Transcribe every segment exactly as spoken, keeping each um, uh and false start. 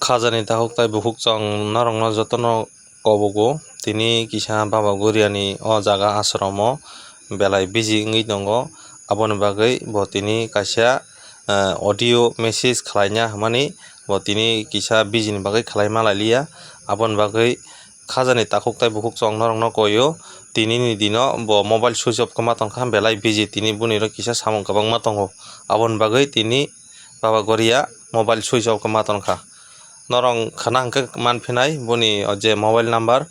Khajani takhuk tai bukhuk chwng norokno jotono kobogo. Tini kisa Baba Goriani o jaga ashromo belai busy wngwi tongo. Aboni bagwi bo tini kaisa, eh, audio message khlaina hwnmani bo tini kisa busy ni bagwi khlaima lailiya. Aboni bagwi khajani takhuk tai bukhuk chwng norokno koio. Tinini dino bo mobile switch off khe ma tongkha, belai busy, tini boni oro kisa samung kwbangma tongo. Aboni bagwi tini Baba Goria mobile switch off khe ma tongkha. Norok khna hwnkhe manphinai boni o je mobile number,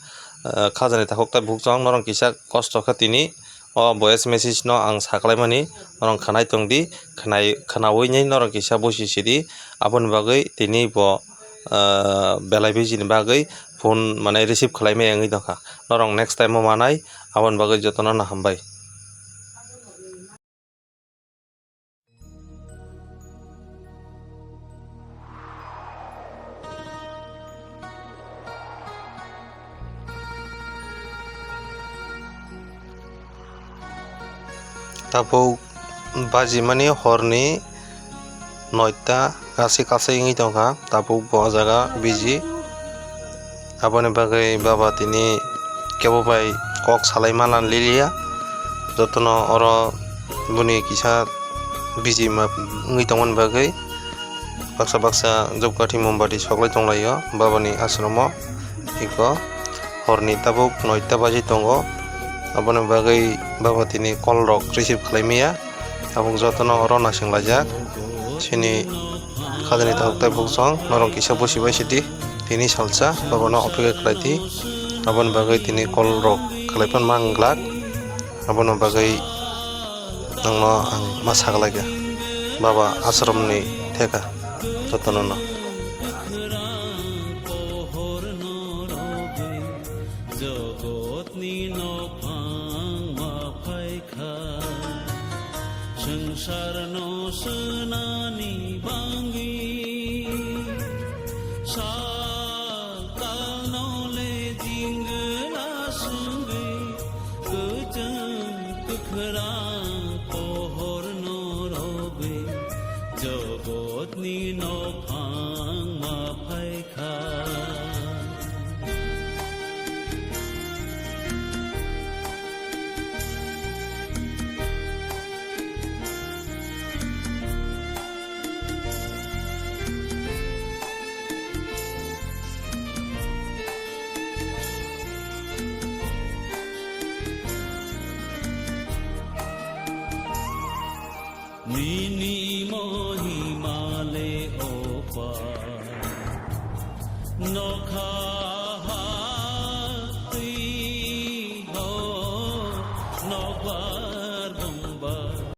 eh, khajani takhuk tai bukhuk chwng norok kisa kosto khe tini o voice message no ang saklaimani norok khwnai tongdi, khwnai, khwnaui norok kisa busi sidi, aboni bagwi tini bo, eh, belai busy ni bagwi phone mane receive khlaimaya wngwi tongkha. Norok next time o manai, aboni bagwi jotono no hambai. Tabuk bajimani horni noita kasi kasai wngwi tongkha, tabuk bo o jaga busy. Aboni bagwi baba tini kebo bai kok salai manliliya, jotono oro boni kisa busy ma wngwi tongmani bagwi baksa baksa jobkathi mombati soklai tonglaio babani ashromo. Iko horni tabuk noita baji tongo, aboni bagwi baba tini call rok receive khlai maya. Tabuk jotono oro naising laijak. Chini khajani tabuk tai buksong norok kisa busi bai sidi. Tini salsa babano opeka khlai di. Aboni bagwi tini call rok khlai phan mang glak. Aboni bagwi nangno ang ma saklaikha. Baba ashramni theka jotono no. Jogotni nophang ma phaikha, swngsarno swnani bangwi. Sal talno le jingla swngwi, kwchwng kwkhrang pohorno rogwi, jogotni nophang ma phaikha. Nini mohima le opa nokha hatwi ho nokbar